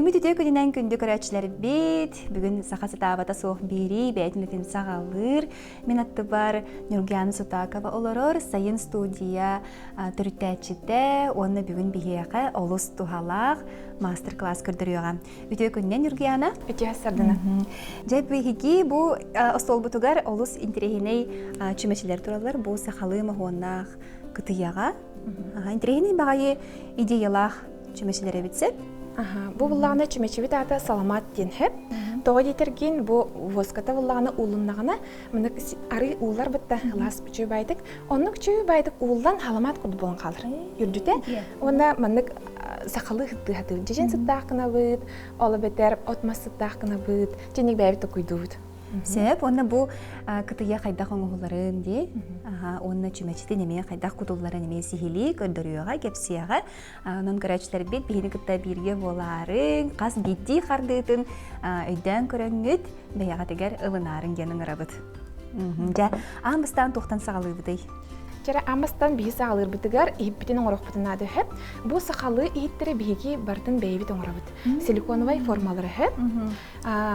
Үүммүт үтүө күнүнэн күндү көрөөччүлэрбит, бүгүн саха сатаабата суох биэрии бэйэтин үлэтин саҕалыыр. Мин аттыбар Ньургуяна Сутакова олорор, сайын студия төрүттээччитэ уонна бүгүн биһиэхэ олус туһалаах мастер-класс көрдөрүөҕэ. Үтүө күнүнэн Ньургуяна. Үтүө сардына. Дьэ биһиги бу остуолбутугар олус интэриэһинэй чүмэчилэр тураллар. Бу сахалыы моһуоннаах кытыйаҕа. Интэриэһинэй баҕайы идеялаах чүмэчилэр эбит сөп. Бу буллаҕына чүмэчибит аата саламаат диэн хэп. Тоҕо диэтэргин бу воската буллаҕына уулуннаҕына мынык арыы ууллар бытта ылаас үчүгэй баайдык. Оннук үчүгэй баайдык ууллан саламаат курдук буолан хаалар. Үрдүтэ. Уонна маннык сахалыы сыттыы хатыыр. Дьэдьэн сыттаах гынабыт, ол эбэтэр от мас сыттаах гынабыт. Дьэник бэйэбит токуйдуубут. Сөп. Уонна бу кытыйа хайдах оҥоһулларын дии. Уонна чүмэчитин эмиэ хайдах кутулларын эмиэ сиһилии көрдөрүөҕэ, кэпсиэҕэ. Онон көрөөччүлэрбит биһини кытта бииргэ буолаарыҥ, хас биирдии хардыытын өйдөөн көрөҥҥүт, бэйэҕитигэр ылынаарыҥ диэн ыҥырабыт. Дьэ, аан бастаан туохтан саҕалыыбытый? Чэрэ аан бастаан биһи саҕалыырбытыгар иһиппитин оҥоруохпутун наада үһү. Бу сахалыы иһиттэри биһиги барытын бэйэбит оҥоробут. Силиконовай формалары үһү.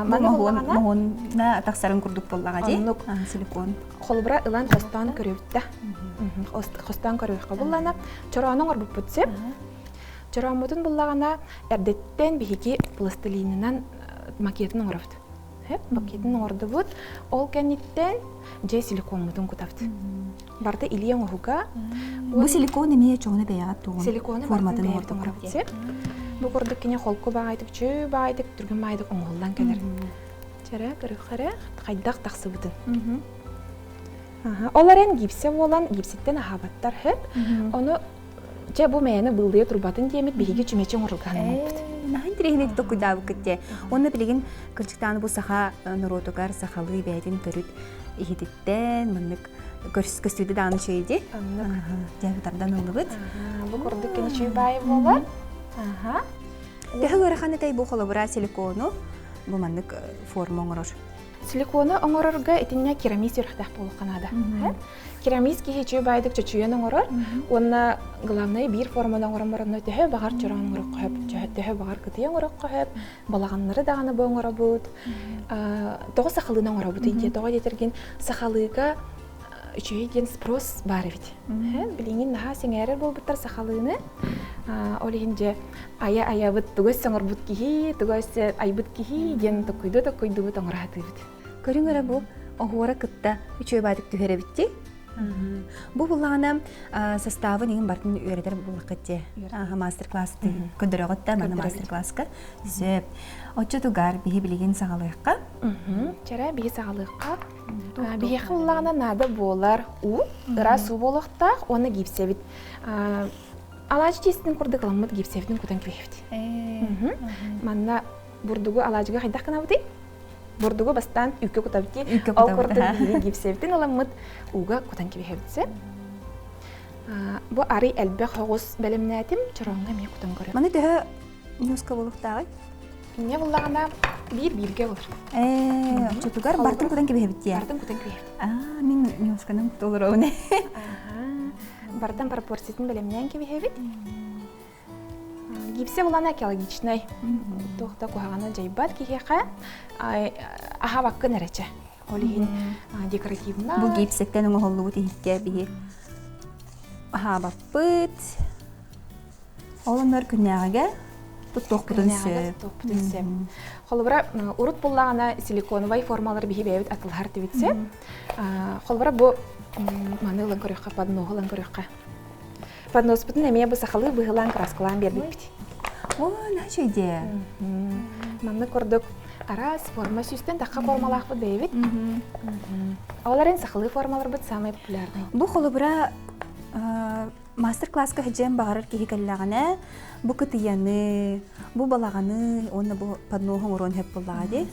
Маны моһуонна тахсарын курдук буоллаҕа дии. Оннук. Силикон. Холобура ылан хостоон көрүбүт да. Хостоон көрүөххэ буллана. Чороону оҥорбуппут сөп. Чорооммутун буллаҕына эрдэттэн биһиги пластилинынан макетын оҥоробут. Сөп, макетын оҥордубут. Ол кэнниттэн дьэ силикоммутун кутабыт. Барыта илии оҥоһуга. Бу силикон эмиэ чоҕуна бэйэҕэ тугун Силиконы форматын бэйэбит оҥоробут сөп. Бу курдук кини холку баҕайытык, чүү баҕайытык, түргэн баҕайытык оҥоһуллан кэлэр. Чэрэ, көрүөххэ хайдах тахсыбытын. Ол эрэн гипсэ буолан гипситтэн аһаабаттар сөп. Ону дьэ бу мэйэни быллыйа турбатын диэмит биһиги чүмэчи оҥорорго анаммыппыт. Наһаа интэриэһинэй токуйдаабыккыт дии. Уонна билигин кырдьыктаан бу саха норуотугар сахалыы бэйэтин төрүт иһититтэн маннык көстүүдэ даҕаны үчүгэй дии. Оннук. Дьэ тардан ыллыбыт. Бу курдук кини үчүгэй баайы буолар. Аха. Төһө ыарахан этэй бу холобура силикону бу маннык форма оҥорор? Силикону оҥорорго итиннэ керамист үөрэхтээх буолуохха наада. Керамист киһи үчүгэй баайдык чочуйан оҥорор уонна главное биир форманы оҥорон баранна төһө баҕар чороон оҥоруохха сөп, төһө баҕар кытыйа оҥоруохха сөп, балаҕаннары даҕаны бу оҥоробут. Тоҕо сахалыыны оҥоробут диye тоҕо диэтэргин сахалыыга үчүгэй диэн спрос баар эбит. Билиҥҥин наһаа сэҥээрэр буолбуттар сахалыыны. Ол иһин дьэ айа айабыт тугу өссө оҥорбут киһи, тугу өссө айбыт киһи диэн токкуйдуу токкуйдубут оҥоро сатыыбыт. Көрүҥ эрэ бу оһуора кытта үчүгэй баатык түһэр эбит дии. Бу буллаҕына составын иһин бартын үөрэтэр буллаххыт дии. Мастер-класс көрдөрөҕүт да манна мастер-класска. Сөп. Оччотугар биһи билигин саҕалыахха. Чэрэ биһи саҕалыахха. Биһиэхэ буллаҕына наада буолар уу, ыраас уу буолуохтаах уонна гипсэбит. Алаадьы тиэстин курдук ыламмыт гипсэбитин кутан кэбиһэбит. Манна бурдугу алаадьыга хайдах гынабытый? Бурдугу бастаан үүккэ кутабыт дии. Ол курдук биһиги гипсэбитин ыламмыт ууга кутан кэбиһэбит сөп. Бу арый элбэх оҕус бэлэмнээтим, чорооҥҥо эмиэ кутан көрөм. Маны төһө ньууска буолуохтааҕый? Инньэ буллаҕына биир бииргэ болар. Ээ, оччотугар бартын кутан кэбиһэбит дии. Бартын кутан кэбиһэбит. Аа, мин ньуусканан толоробун. Бартан пропорциятын бэлэмнээн кэбиһэбит. Гипсэ булана экологичнай. Туох да куһаҕана дьайбат киһиэхэ аһабаккын эрэ чэ. Ол иһин декоративно. Бу гипсэттэн оҥоһуллубут иһиккэ биһи аһаабаппыт. Ол оннор күннээҕигэ туттуохпутун сөп. Туттуохпутун сөп. Холобура, урут буллаҕына силиконовай формалар биһи бэйэбит атылаһар тибит сөп. Холобура, бу маны ылан көрүөххэ, подноһу ылан көрүөххэ. Подноспутун эмиэ бу сахалыы быһыылаан краскалаан биэрбиппит. О, наша идея. Маннык курдук араас форма сүүстэн тахха формалаахпыт бэйэбит. Ол эрэн сахалыы формаларбыт самый популярный. Бу холобура мастер-класска сылдьыан баҕарар киһи кэллэҕинэ бу кытыйаны, бу балаҕаны уонна бу подноһу оҥоруон сөп буоллаҕа дии.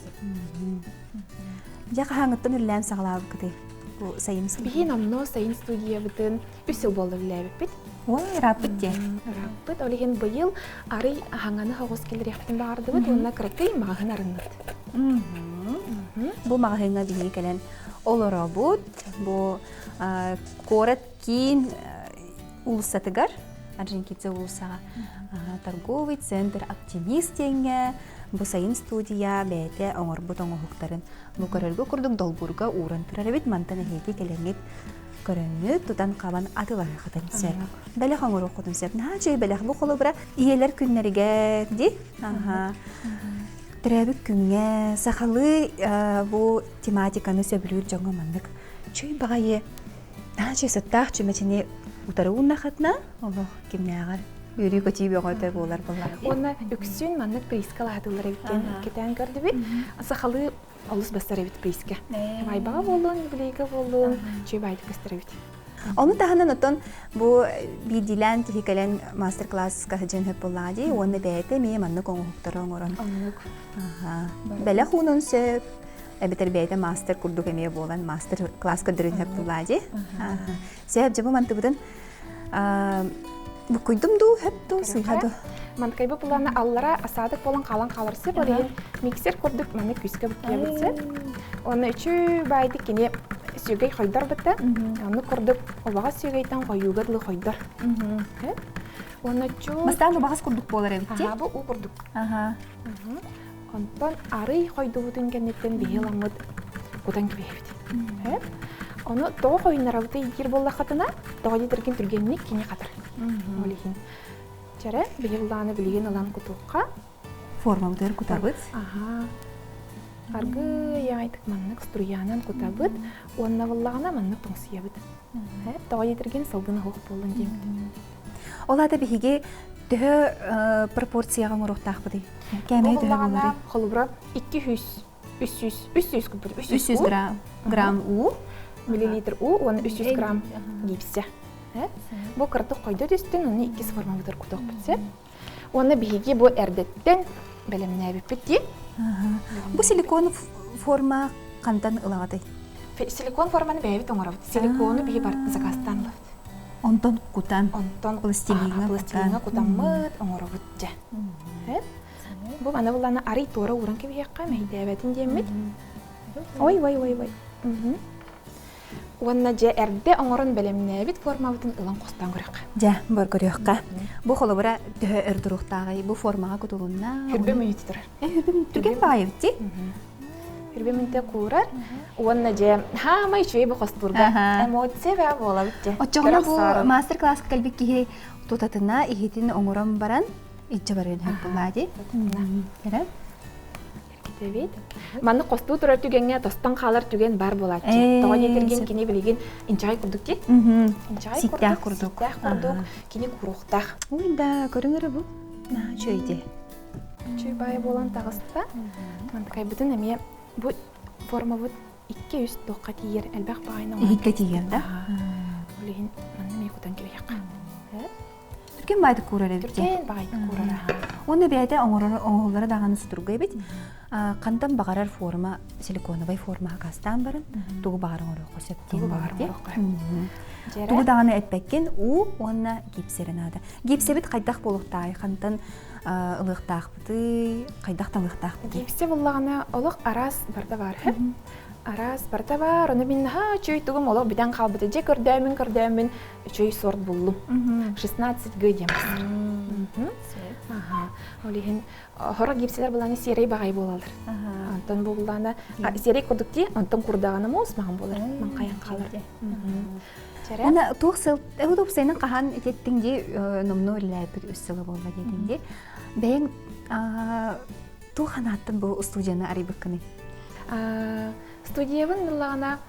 Дьэ хаһааҥҥыттан үлэлээн саҕалаабыккытый бу сайын студия? Биһи номнуо сайын студиябытын үс сыл буолла үлэлээбиппит. Ой, ырааппыт дии. Ырааппыт. Ол иһин быйыл арый аһаҥаны соҕус киллэриэхпитин баҕардыбыт уонна кыракый маҕаһыын арынныбыт. Бу маҕаһыыҥҥа биһиги кэлэн олоробут. Бу куорат киин уулуссатыгар. Орджоникидзе уулуссаҕа торговый центр «Оптимист» диэҥҥэ бу сайын студия бэйэтэ оҥорбут оҥоһуктарын бу көрөргө курдук долбуурга ууран турар эбит. Мантан эһиги кэлэҥҥит көрөҥҥүт, тутан-хабан атыылаһыаххытын сөп. Бэлэх оҥоруоххутун сөп. Наһаа үчүгэй бэлэх. Бу холобура ийэлэр күннэригэр дии. Аха. Төрөөбүт күҥҥэ сахалыы бу тематиканы сөбүлүүр дьоҥҥо маннык чүй баҕайы наһаа үчүгэй сыттаах чүмэчини утары ууннахытына олох кимнээҕэр үөрүү-көтүү бөҕөтө буолар буоллаҕа. Уонна үксүн маннык приискэ лаһатыллар эбит диэн кэтээн көрдүбүт. Сахалыы олус бастар эбит приискэ. Байбаҕа буоллун, юбилейга буоллун, үчүгэй баайдык көстөр эбит. Ону таһынан оттон бу биирдиилээн киһи кэлэн мастер-класска сылдьан сөп буоллаҕа дии уонна бэйэтэ эмиэ маннык оҥоһуктары оҥорон. Оннук. Бэлэх уунун сөп, эбэтэр бэйэтэ мастер курдук эмиэ буолан мастер-класс көрдөрүн сөп буоллаҕа дии. Сөп, дьэ бу мантыбытын буккуйдум дуу, хөп дуу, сыыһа дуу? Манткайбы пуланы аллара асаадык болон хаалан хаалар сөп, ол иһин миксер курдук маны күүскэ буккуйабыт сөп. Онно үчү баайдык кини сүөгэй хойдор бытта. Онну курдук убаҕас сүөгэйтэн хойууга дылы хойдор. Уонна чу Бастаан убаҕас курдук буолар эбит дии. Бу уу курдук. Онтон арый хойдубутун кэнниттэн биһи ыламмыт кутан кэбиһэбит. Ону тоҕо хойуннарабыт диир буоллаххытына, тоҕо диэтэргин түргэнник кини хатар. Ол иһин. Чэрэ, биһи былааны билигин ылан кутуохха. Формабытыгар кутабыт. Аха. Аргы яайтык маннык струянан кутабыт, уонна буллаҕына маннык тоҥсуйабыт. Тоҕо диэтэргин салгын оһох буоллун диэммит. Ол аата биһиги төһө пропорцияҕа оҥоруохтаахпытый? Кээмэйи төһө буоларый? Холобура, 200 300 300 куппут 300 грамм грамм уу миллилитр уу уонна 300 грамм гипсэ. Бу кыратык хойдо түстүн, уонна иккис формабытыгар кутуохпут сөп. Уонна биһиги бу эрдэттэн бэлэмнээбиппит дии. Бу силикон форма хантан ылаҕытый? Силикон форманы бэйэбит оҥоробут. Силикону биһи барытын заказтаан ылабыт. Онтон кутан, онтон пластилиҥҥа пластилиҥҥа кутаммыт, оҥоробут дьэ. Бу аны буллана арый туора ууран кэбиһиэххэ мэһэйдээбэтин диэммит. Ой, ой, ой, ой. Уонна дьэ эрдэ оҥорон бэлэмнээбит формабытын ылан хостоон көрүөххэ. Дьэ, бар көрүөххэ. Бу холобура төһө өр туруохтааҕый? Бу формаҕа кутулунна. Хүрбэ мүнүүтэ турар. Хүрбэ түргэн баҕайыбыт дии. Хүрбэ мүнүүтэ куурар. Уонна дьэ, хаамай үчүгэй бу хостуурга. Эмоция баа буолабыт дьэ. Оччоҕуна бу мастер-класска кэлбит киһи тутатына иһитин оҥорон баран иччэ барыан сөп буоллаа дии. Кэрэ. Эргитэбит. Маннык хостуу турар түгэҥҥэ тостон хаалар түгэн бар буолааччы. Тоҕо диэтэргин кини билигин инчэҕэй курдук дии. Инчэҕэй курдук, сиктээх курдук, кини куруохтаах. Ой да, көрүҥ эрэ бу. Наһаа үчүгэй дии. Үчүгэй баайы буолан таҕыста. Мантыкайбытын эмиэ бу формабыт 2-3 туохха тиийэр элбэх баҕайы Иһиккэ тиийэр да? Ол иһин манна эмиэ кутан кэбиһиэххэ. Түргэн баайдык куурар эбит. Түргэн баайдык куурар. Уонна бэйэтэ оҥорор оҥоһуллара даҕаны судургу эбит. Хантан баҕарар форма, силиконовай форма хакастаан баран, тугу баҕар оҥоруохха сөп Тугу баҕар оҥоруохха Тугу даҕаны эппэккин уу уонна гипсэрэ наада. Гипсэбит хайдах буолуохтааҕый? Хантан ылыахтаахпытый? Хайдах талыахтаахпытый? Гипсэ буллаҕына олох араас барда бар. Араас барда бар. Ону мин наһаа үчүгэй тугум олох бүтэн хаалбыта. Дьэ көрдөөмүн көрдөөмүн үчүгэй сорт буллум. 16 г диэн Аха. Ол иһин хоро гипселер буланы серый баҕай буолалар. Онтон бу буллаана серый курдук дии, онтон курдаҕына муус маҕан буолар. Маҥхайан хаалар. Уна туох сыл эһудупсайнын хаһан итеттиң дии номнуо үлэлээбит үс сыла буолла диэтиҥ дии. Бэйэҥ туох ханааттан бу студияны арыйбыккыный? Студиябын ыллаҕына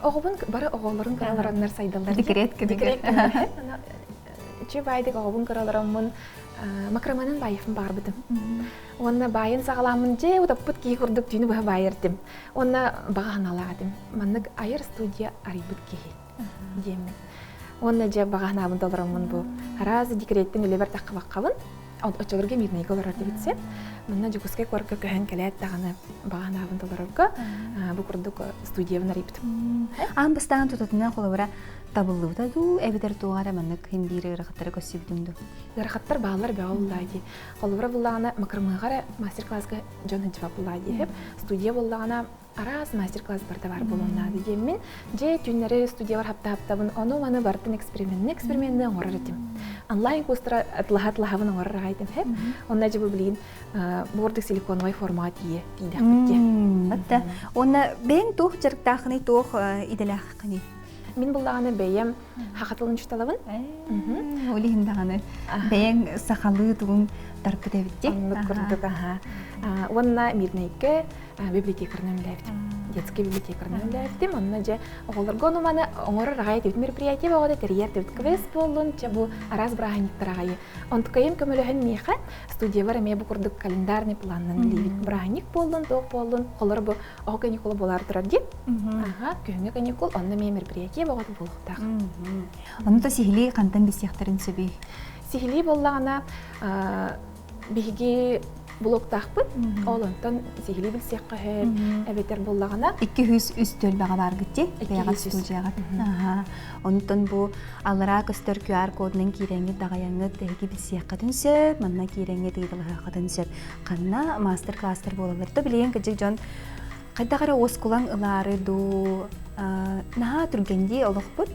оҕобун бары оҕолорун кыралараннар сайдаллар. Декрет декрет. Үчү баайдык оҕобун кыралараммын макроманын баайыфын баарбытым. Уонна баайын саҕалааммын дьэ утаппыт киһи курдук түүнү быһа баайар этим. Уонна баҕа санаалаах этим. Маннык айар студия арыйбыт киһи диэммин. Уонна дьэ баҕа санаабын толороммун бу араас декреттин үлэбэр таххыбаккабын. Оччолорго Мирнэйгэ олорор дебитсэ. Манна Дьокуускай куоракка көһөн кэлээт даҕаны баҕа санаабын толорорго бу курдук студиябын арыйбытым. Аан бастаан тутатынан холобура табыллыбыта дуу, эбэтэр туох эрэ маннык хин биир ыарахаттары көрсүбүтүҥ дуу? Ыарахаттар бааллар бөҕө буллаа дии. Холобура буллаҕына макрамыаҕа эрэ мастер-класска дьон сылдьыбат буллаа дии. Студия буллаҕына. Араас мастер-класс барыта баар буолуон наада диэммин, дьэ түүннэри студиябар хаптаһаптабын, ону-маны барытын эксперименни эксперименни оҥорор этим. Онлайн курстара атлаһа-атлаһабын оҥорор аҕай этим хэп. Онно дьэ бу билигин бу ордук силиконовай формаҕа тиийэ тиийдэхпит диэ. Батта. Уонна бэйэҥ туох дьарыктааххыный, туох идэлээххиний? Мин буллаҕына бэйэм саха тылын учууталабын. Ол иһин даҕаны бэйэҥ сахалыы тугуҥ тарпыт эбит дии. Оннук курдук аха. Уонна Мирнэйгэ библиотекарынан үлээбитим. Детский библиотекарынан үлээбитим. Онно дьэ оҕолорго ону маны оҥорор аҕай этибит мероприятие бөҕөтө тэрийэр этибит квест буоллун, чэ бу араас бырааһынньыктар аҕайы. Онтукайым көмөлөһөн миэхэ студиябар эмиэ бу курдук календарный планынан үлэлиибит. Бырааһынньык буоллун, туох буоллун, холор бу оҕо каникула буолаар турар дии. Аха, күһүҥҥү каникул, онно эмиэ мероприятие бөҕөтө буолуохтаах. Ону да сиһилии хантан билсиэхтэрин сөбүй? Сиһилии буоллаҕына, биһиги блоктаахпыт, ол онтон сиһилии билсиэххэ сөп, эбэтэр буоллаҕына 203 түөлбэҕэ бааргыт дии, бэйэҕит студияҕыт. Онтон бу аллараа көстөр QR кодунан киирэҥҥит даҕайаҥҥыт эһиги билсиэххитин сөп, манна киирэҥҥит ыйыталаһыаххытын сөп. Ханна мастер-класстар буолаллар. То билигин кырдьык дьон хайдах эрэ уоскулаҥ ылаары дуу, наһаа түргэннии олохпут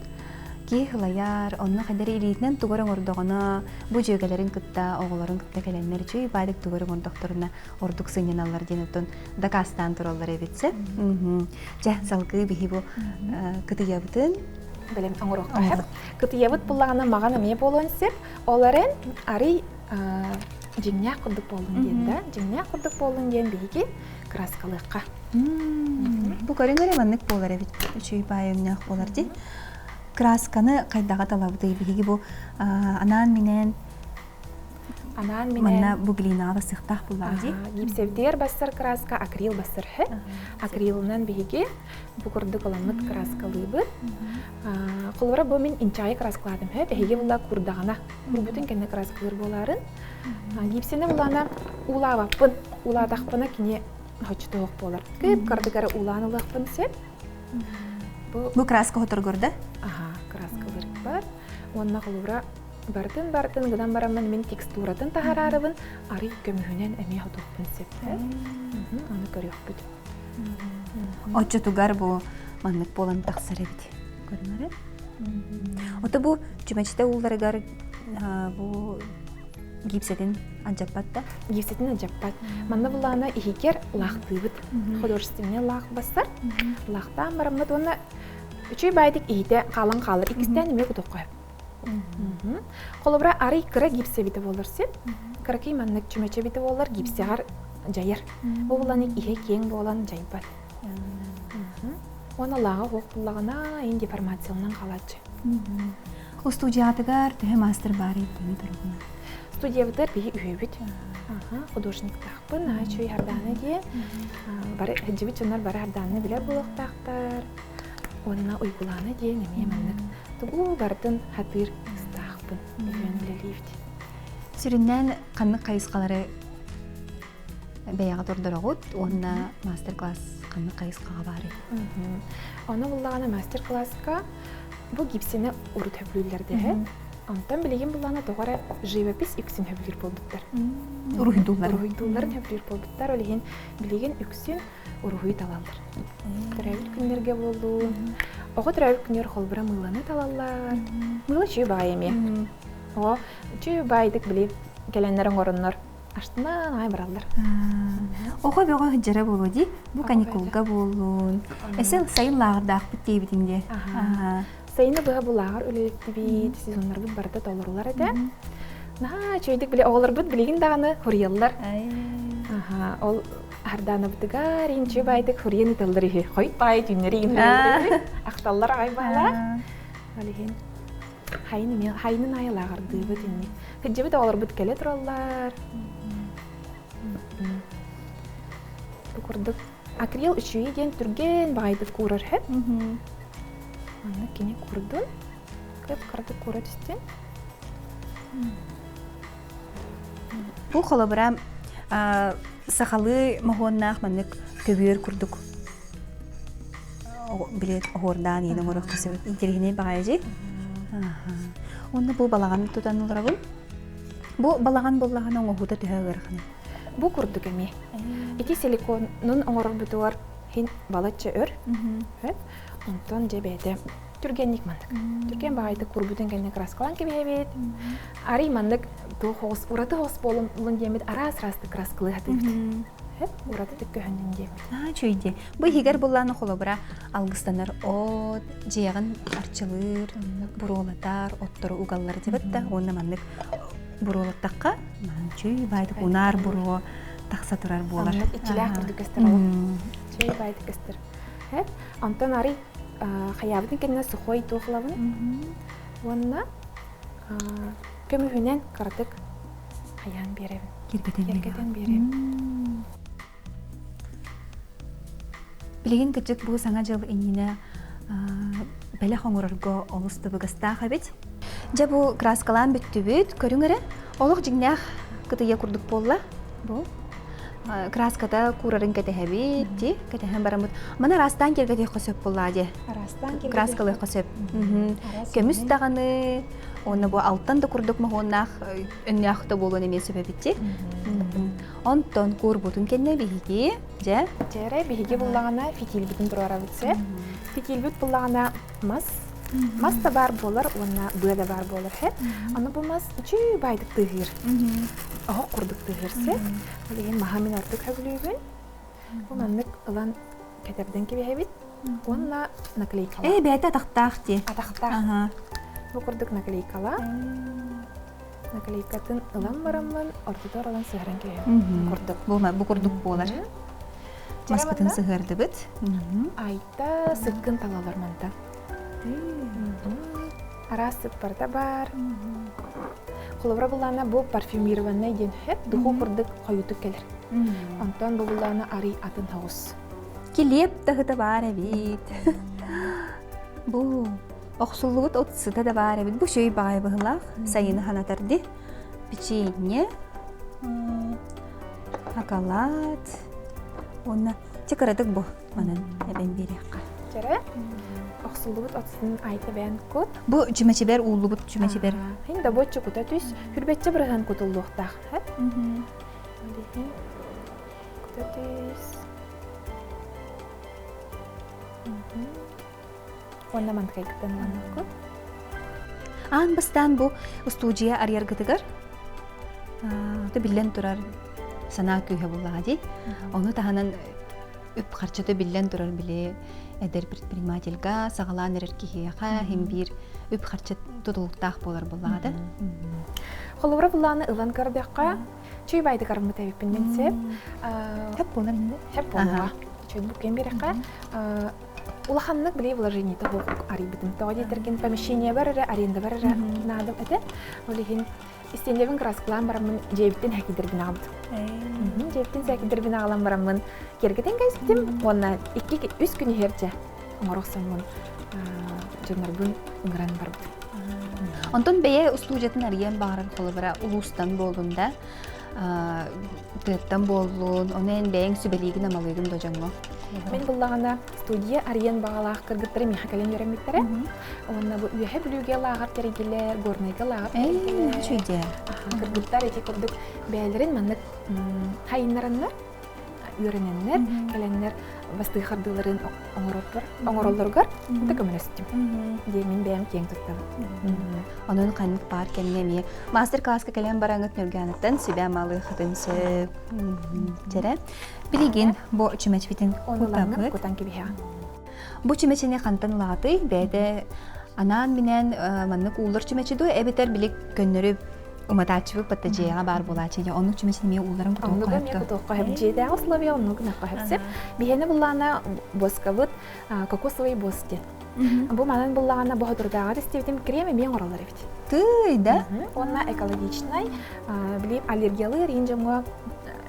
киһи ылайар, онно хайдах эрэ илиитинэн тугу эрэ оҥордоҕуна, бу дьүөгэлэрин кытта, оҕолорун кытта кэлэннэр үчүгэй баайдык тугу эрэ оҥордохторуна ордук сынньаналлар диэн оттон дакаастаан тураллар эбит сөп. Дьэ, салгыы биһи бу кытыйабытын бэлэм оҥоруохха сөп. Кытыйабыт буллаҕына маҕан эмиэ буолуон сөп. Ол эрэн арый дьиҥнээх курдук буоллун диэн да, дьиҥнээх курдук буоллун диэн биһиги кырааскалыахха. Бу көрүҥ эрэ маннык буолар эбит. Үчүгэй баай өҥнөөх буолар дии. Красканы хайдаҕа талабытый биһиги бу анаан-минээн Анаан-минээн манна бу глинаҕа бассыахтаах буллаҕа дии. Гипсэбитигэр бассар краска акрил бассар хэ. Акрилынан биһиги бу курдук ыламмыт краскалыыбыт. Холобура бу мин инчаайы краскалаатым хөп. Эһиги булла курдаҕына курбутун кэннэ краскалыыр буолаарын. Гипсини булана уулаабаппын. Уулаатахпына кини хоччотоох буолар. Кып кырдык эрэ уулаан ылыахпын сөп. Бу, Бу краска хоторгор да? Аха, краскалар бар. Уонна холобура барытын барытын гынан бараммын мин текстуратын таһаарарыбын арый көмүһүнэн эмиэ хотуохпун сөп. Аны көрүөхпүт. Оччотугар бу маннык буолан тахсар эбит. Көрүҥ Ото бу чүмэчитэ уулларыгар бу гипсэтин алдьаппат да? Гипсэтин алдьаппат. Манна булаана иһигэр лаахтыыбыт. Художественный лаах бассар. Лаахтаан бараммыт уонна үчүгэй баайдык иһитэ хаалан хаалар. Иккистээн эмиэ кутуохха сөп. Холобура, арый кыра гипсэ эбитэ буолар син. Кыракый маннык чүмэчи эбитэ буолар гипсэҕэр дьайар. Бу булан иһэ киэҥ буолан дьайбат. Уонна лааҕа суох буллаҕына, ин деформацияланан хаалааччы. Устудьуйаатыгар төһө маастар баарый дии туругуна? Студиябытыгар биһи үһүбүт. Художниктаахпын, наһаа үчүгэй Хардаана диэн. Бары сылдьыбыт дьоннор бары Хардаананы билэр буолуохтаахтар. Уонна Уйгулаана диэн эмиэ маннык тугу барытын хатыыр ыстаахпын үһүөн үлэлиибит. Сүрүннээн ханнык хайысхалары бэйэҕит ордороҕут уонна мастер-класс ханнык хайысхаҕа баарый? Ону буллаҕына мастер-класска бу гипсини урут сөбүлүүллэр дэһэ. Онтон билигин буллаҕына тоҕо эрэ живопись үксүн сөбүлүүр буолбуттар. Уруһуйдууллар. Уруһуйдуулларын сөбүлүүр буолбуттар. Ол иһин билигин үксүн уруһуй талаллар. Төрөөбүт күннэргэ буоллун. Оҕо төрөөбүт күнүгэр холбура мыыланы талаллар. Мыыла үчүгэй баай эмиэ. Оҕо үчүгэй баайдык били кэлэннэр оҥороннор Астынан аҕай бараллар. Оҕо бөҕө сылдьара буолуо дии. Бу каникулга буоллун. Эсэл сайын лааҕырдаахпыт диэбитиҥ дии. Сайыны быһа бу лааҕыр үлэлэттибит, сезоннарбыт барыта толорулар этэ. Наһаа үчүгэйдик били оҕолорбут билигин даҕаны хуруйаллар. Ол Хардаанабытыгар инчи баайдык хуруйан ыталлар үһү. Хойут баайы түүннэри иин ахталлар аҕай баалаах. Ол иһин Хайын эмиэ хайынын аайы лааҕырдыыбыт инник. Кырдьыбыт оҕолорбут кэлэ тураллар. Бу курдук акрил үчүгэй диэн түргэн баҕайытык куурар һэ. Манна кини курдун кып-кыратык куура түстүн. Бу холобура сахалыы моһуоннаах маннык көбүөр курдук билет оһуордаан иин оҥоруохха сөп. Интэриэһинэй баҕайы дии. Уонна бу балаҕаны тутан олоробун. Бу балаҕан буоллаҕына оҥоһуута төһө ыараханый? Бу курдук эмиэ. Ити силиконун оҥорорбутугар Хин балачча өр. Онтон дьэ бэйэтэ түргэнник маннык. Түргэн баҕайытык курбутун кэннэ краскалаан кэбиһэбит. Арый маннык туох оҕус ураты оҕус буолун диэммит араас-араастык краскалыы сатыыбыт. Уратытык көһүннүн диэммит. Аа, үчүгэй. Бу иһигэр буллааны холобура алгыстанар от, дьиэҕин арчылыыр, буруолатар, оттору угаллар дебет да, уонна маннык буруолаттахха, чүй баайдык унаар буруо тахса турар буолар. Иччилээх курдук көстөр ол. Чүй баайдык көстөр. Онтон арый хайаабытын кэннэ сухой туохлабын. Уонна көмүһүнэн кыратык хайаан биэрэбин. Киргэтэн биэрэбин. Билигин кырдьык бу саҥа дьыл иннинэ бэлэх оҥорорго олус табыгастаах эбит. Дьэ бу краскалаан бүттүбүт, көрүҥ эрэ, олох дьиҥнээх кытыйа курдук буолла. Бу краската куурарын кэтэһэбит, ди кэтэһэн бараммыт. Маны араастаан киэргэтиэххэ сөп буоллаа дии. Араастаан Краскалыахха сөп. Көмүс даҕаны, уонна бу алтан да курдук моһуоннаах өҥнөөх да буолуон эмиэ сөп эбит дии. Онтон куурбутун кэннэ биһиги дьэ Дьэрэ биһиги буллаҕына фитильбитин туруорабыт сөп. Фитильбит буллаҕына мас мас да баар буолар уонна быа да баар буолар сөп. Аны бу мас үчүгэй баайдык тыаһыыр. Оһох курдук тыаһыыр сөп. Ол иһин маһа мин ордук сөбүлүүбүн. Бу маннык ылан кэтэрдэн кэбиһэбит уонна наклейкала. Ээ бэйэтэ атахтаах дии. Атахтаах. Бу курдук наклейкала. Наклейкатын ылан бараммын ортотугар ылан сыһаран кэбиһэбин. Курдук. Бу, бу курдук буолар. Маспытын сыһыардыбыт. Айта сыккын талалар мантан. Араас сыт барыта бар. Холобура буллаана бу парфюмированный диэн хэп духу курдук хойутук кэлэр. Онтон бу буллаана арый атын тоҕус. Килиэп таһыта баар эбит. Бу охсуллубут от сыта да баар эбит. Бу шөй баҕайы быһылаах. Сайыны ханатар ди. Печенье, шоколад. Уонна чекарадык бу манан эбэн биэриэххэ. Чэрэ охсуллубут от сытын айта бэйэн кут. Бу чүмэчибэр ууллубут чүмэчибэр. Хин да боччу кута түс, хүрбэтчэ бырыһан кутуллуохтаах. Кута түс. Уонна мантыкайгыттан ыланнаккут. Аан бастаан бу устуудьуйа арыйаргытыгар биллэн турар санаа күүһэ буллаҕа дии. Ону таһынан үп харчыта биллэн турар били эдэр предпринимательга саҕалаан эрэр киһиэхэ иһин биир үп харчы тутулуктаах буолар буоллаҕа да. Холобура буллааны ылан көрдөххө, чүй байдык арыммыт эбиппин мин сеп. Хэп буолар инде. Хэп буолуоҕа. Чүй буккен бирэххэ улаханнык били вложениета суох арыйбытым. Тоҕо диэтэргин помещение бар эрэ, аренда бар эрэ наадам этэ. Ол иһин истиэндэбин краскалаан бараммын дьиэбиттэн хэкидэрбин аҕалбытым. Дьиэбиттэн сэкидэрбин аҕалан бараммын киэргэтэн кэбиспитим уонна икки үс күн иһэр дьэ оҥоро охсоммун дьоннорбун ыҥыран барбытым. Онтон бэйэ устуудьатын арыйан баҕарар холобура улуустан буоллун да тыаттан буоллун, ону эн бэйэҥ сүбэлиигин амалыыгын да дьоҥҥо? Мин буллаҕына студия арыйан баҕалаах кыргыттары миэхэ кэлэн үөрэммиттэрэ. Уонна бу Үөһэ Бүлүүгэ лааҕыр тэрийдилэр, Горнайга лааҕыр тэрийдилэр. Кыргыттар ити курдук бэйэлэрин маннык хайыннараннар үөрэнэннэр, кэлэннэр бастыы хардыыларын оҥороллоругар да көмөлөстүм диэн мин бэйэм киэҥ туттабын. Онон ханнык баар кэмҥэ эмиэ мастер-класска кэлэн бараҥыт Ньургааныттан сүбэ амалыахытын сөп. Дьэрэ. Билигин бу чүмэчибитин кутабыт. Кутан кэбиһэҕин. Бу чүмэчини хантан ылаҕытый? Бэйэтэ анаан-минээн маннык ууллар чүмэчи дуо эбэтэр билик көннөрү уматааччыбыт батта дьиэҕэ баар буолааччы дьэ оннук чүмэчини эмиэ уулларын кутуохха сөп кутуохха сөп дьиэтээҕи условия оннук гынахха сөп биһиэнэ буллаана буоскабыт кокосовый босс диэн бу манан буллаҕына бу хотурдааҕар истибитим крем эмиэ оҥороллор эбит тыый да уонна экологичнай били аллергиялыыр иин дьоҥҥо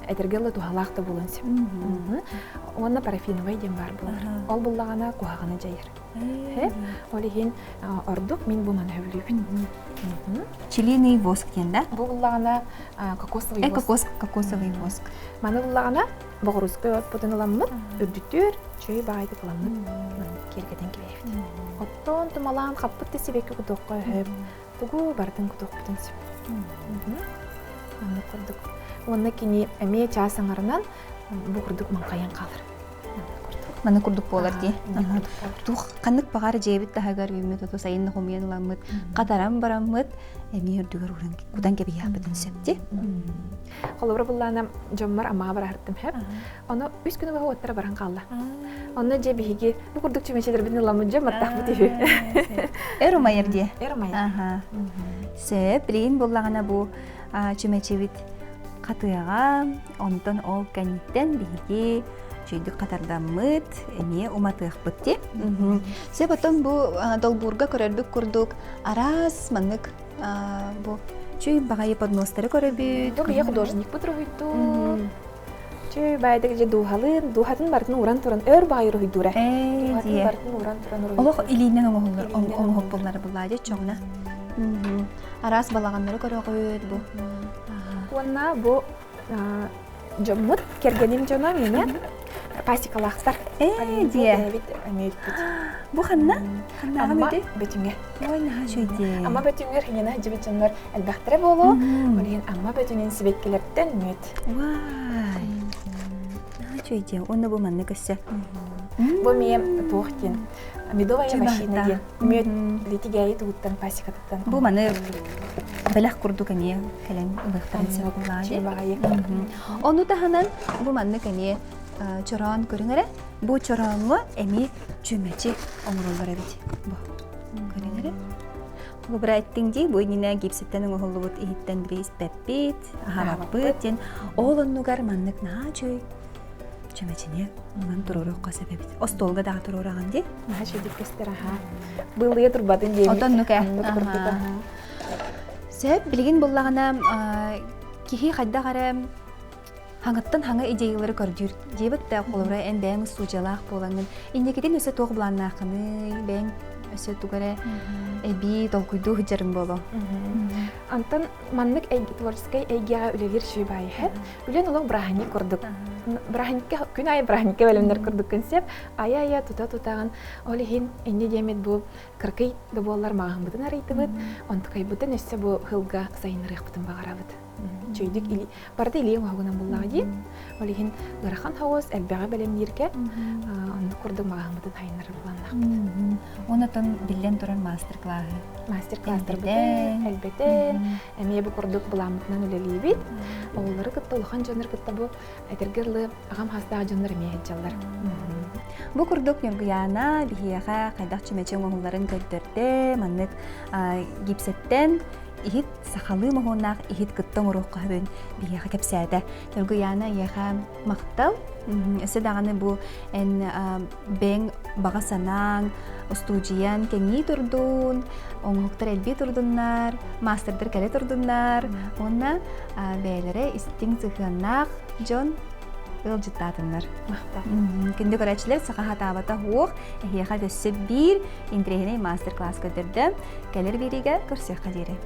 этэргэ дылы туһалаах да буолуон сөп уонна парафиновай диэн баар буолар ол буллаҕына куһаҕаны дьайар Ол иһин ордук мин бу маны сөбүлүүбүн. Пчелиный воск диэн да? Бу буллаҕына кокосовый воск. Кокос, кокосовый воск. Маны буллаҕына боҕуруускай отпутун ыламмыт, үрдүтүөр чөй баайдык ыламмыт киэргэтэн кэбиһэбит. Оттон тумалаан хаппыт да сибэкки кутуохха өһөп, тугу барытын кутуохпутун сөп. Маннык курдук. Уонна кини эмиэ чаас аҥарынан бу курдук маҥхайан хаалар. Маннык курдук. Маны курдук буолар дии. Тух ханнык баҕар дьиэбит таһыгар үүммүт оту сайын хомуйан ыламмыт, хатаран бараммыт, эмиэ үрдүгэр уран кутан кэбиһиэхпитин сөп дии. Холобура буллаана дьоммор амаҕа бараһыртым хэп. Ону үс күнү баһа уоттара баран хаалла. Онно дьэ биһиги бу курдук чүмэчилэрбитин ыламмыт дьэ маттахпыт үһү. Эр умайар дии. Эр умайар. Сөп, билигин буллаҕына бу чүмэчибит хатыаҕа, онтон ол кэнниттэн биһиги чүйдүк хатардаммыт, эмиэ уматыахпыт дии. Сөп, оттон бу долбуурга көрөрбүт курдук араас маннык бу чүй баҕайы подностары көрөбүт. Бу биһи художникпыт уруһуйдуур. Чүй баайдык же дууһалыын, дууһатын барытын ууран туран өр баайы уруһуйдуура. Дууһатын барытын ууран туран уруһуйдуур. Олох илиинэн оҥоһуллар, оҥоһук буллар дьэ чоҕуна. Араас балаҕаннары көрөҕүт бу. Уонна бу дьоммут, кэргэним дьоно миэнэ пасекалаахтар. Ээ диэ. Бу ханна? Ханнааҕы Амма Бөтүҥэ. Ой, наһаа үчүгэй. Амма Бөтүҥэр хинена сылдьыбыт дьоннор элбэхтэрэ буолуо. Ол иһин Амма Бөтүҥүн сибэккилэртэн мүөт. Вай. Наһаа үчүгэй. Уонна бу манна көссө. Бу миэм туох диэн медовая вощина диэн мүөт литигээйи тугуттан пасекатыттан. Бу маны бэлэх курдук эмиэ кэлэн ылыахтарын сөп буоллаҕа. Ону таһынан бу маннык эмиэ чороон көрүҥ эрэ. Бу чорооҥҥо эмиэ чүмэчи оҥороллор эбит. Бу көрүҥ эрэ. Холобура эттиҥ дии, бу иннинэ гипситтэн оҥоһуллубут иһиттэн били испэппит, аһаабаппыт диэн. Ол оннугар маннык наһаа үчүгэй чүмэчини ылан туруоруохха сөп эбит. Остуолга даҕа туруораҕын дии. Наһаа үчүгэйдик көстөр аһаа. Быылыйа турбатын диэбит. Отоннук ээ. Сөп, билигин буллаҕына киһи хайдах эрэ хаҥыттан хаҥа идеялары көрдүүр диэбит да холобура эн бэйэҥ устуудьалаах буолаҥҥын инникитин өссө туох былааннааххыный бэйэҥ өссө тугу эрэ эбии толкуйдуу сылдьарыҥ буолуо Антон маннык творческай эйгэҕэ үлэлиир үчүгэй баайы Үлэн олох бырааһынньык курдук. Бырааһынньыкка күн аайы бырааһынньыкка бэлэмнэр курдуккун сөп. Айа-айа тута-тутаҕын. Ол иһин инньэ диэммит бу кыракый да буоллар маҕаһыммытын арыйдыбыт. Онтукайбытын өссө бу сылга сайыннарыахпытын баҕарабыт. Үчүгэйдик или барыта илии оҥоһугунан буллаҕа дии. Ол иһин ыарахан соҕус элбэҕи бэлэмнииргэ оннук курдук маҕаһыммытын сайыннарар былааннаахпыт. Онотон биллэн турар мастер-классы. Мастер-класстарбытын элбэтэн, эмиэ бу курдук былааммытынан үлэлиибит. Оҕолору кытта, улахан дьоннор кытта бу этэргэ дылы аҕам саастаах дьоннор эмиэ сылдьаллар. Бу курдук Ньургуйаана биһиэхэ хайдах чүмэчи оҥоһулларын көрдөрдө, маннык гипсэттэн иһит сахалыы моһуоннаах иһит кытта оҥоруохха сөбүн биһиэхэ кэпсээтэ. Ньургуйаана эйиэхэ махтал. Өссө даҕаны бу эн бэйэҥ баҕа санааҥ, устуудьуйаҥ кэҥии турдун, оҥоһуктар элбии турдуннар, маастардар кэлэ турдуннар уонна бэйэлэрэ истиҥ сыһыаннаах дьон ыалдьыттаатыннар. Махтал. Күндү көрөөччүлэр, саха хатаабата суох, эһиэхэ өссө биир интэриэһинэй мастер-класс көрдөрдө. Кэлэр биэриигэ көрсүөххэ диэри.